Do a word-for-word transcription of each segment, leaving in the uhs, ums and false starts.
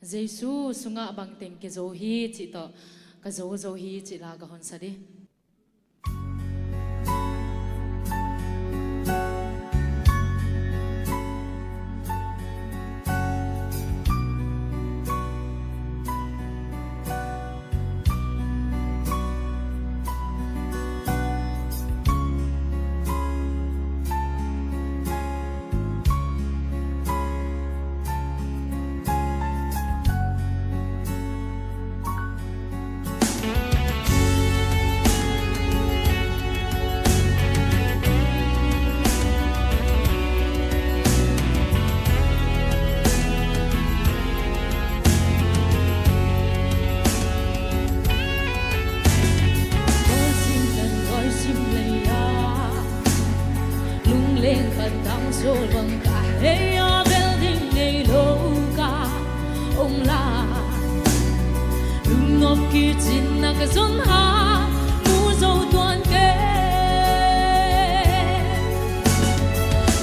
Jesu sungah bangteng kizo hi cih tawh, ka zo zo hi cih la ka honsa dih. Lunglen khat tang zo bang ka hei a, bel ding nei lo ka om la. Lungnop kicin na ka zon ha, mu zo tuan ke.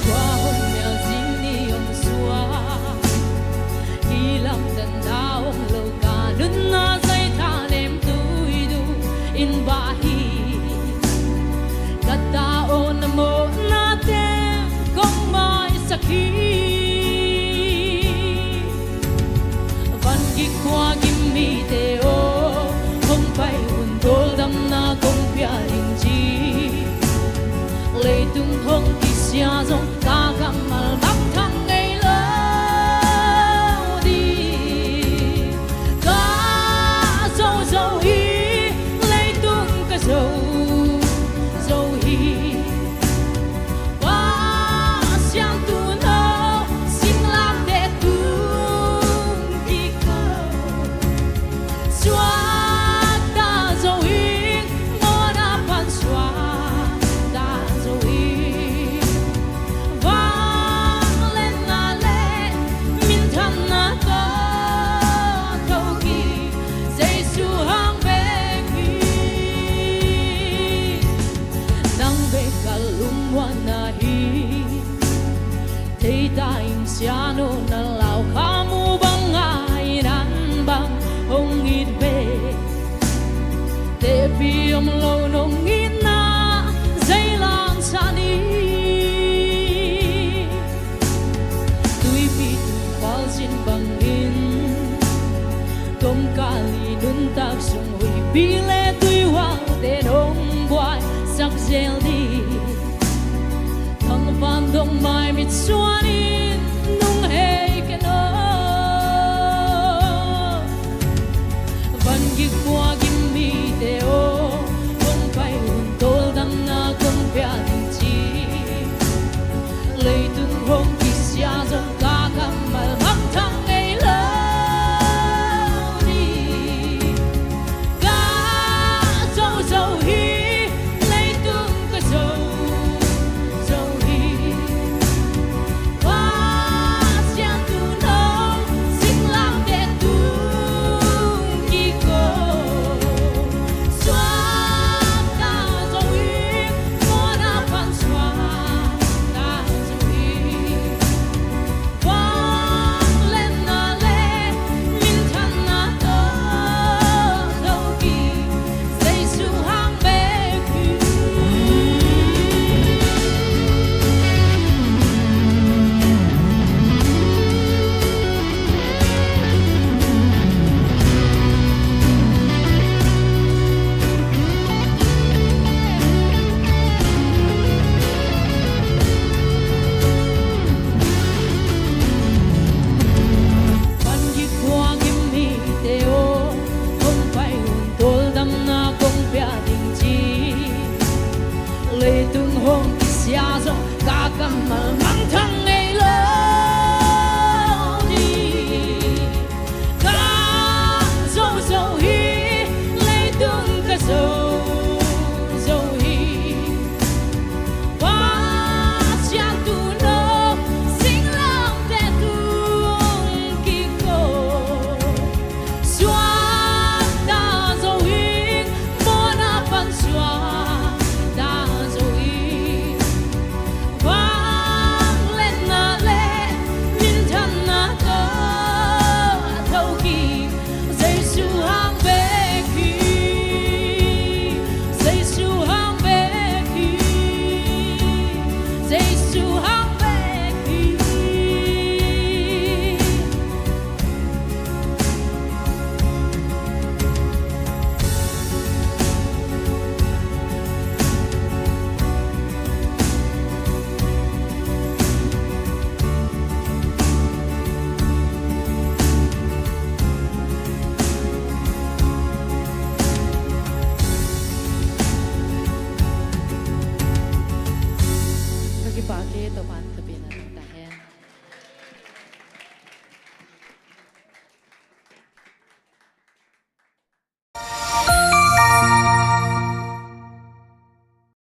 Tua hong mial zing ni om sua, i lam dan da om lo ka, nunna zai tha nem tui du in ba hi. Ka ta aw na mawhna te kong maisak hi. Van gik khua gim mite aw, hong pai un tawldamna kong pia ding ci. Leitung hong kisia zong ka kammal bang thang ngei lo ding. Ka zo zo hi, leitung ka zo zo hi. Pasian tuuno, singlamteh tung kiko. Suakta zo hi, mawhna pan suakta zo hi. Vangliatna le minthanna tawh tho hi, Jesu hang bek hi. Nang bek ka lungmuanna hi. Thei ta ing, sianu na lau kha mu bang a, i nan bang hong it ve. Tepi om lo nong itna, zei lang sa ni. Tuipi tui khualzin bangin, kongkal i nuntak sung huipi le tuihualte nong buaisak zel ding. Thangvan dong mai mitsuanin nung hei ken aw. Van gik khua gim mite aw, hong pai un tawldamna kong pia ding ci. Leitung hong kisia zong ka kammal bang thang ngei lo ding. Ka zo zo hi, leitung ka zo zo hi. Ka Topa ke, Topa in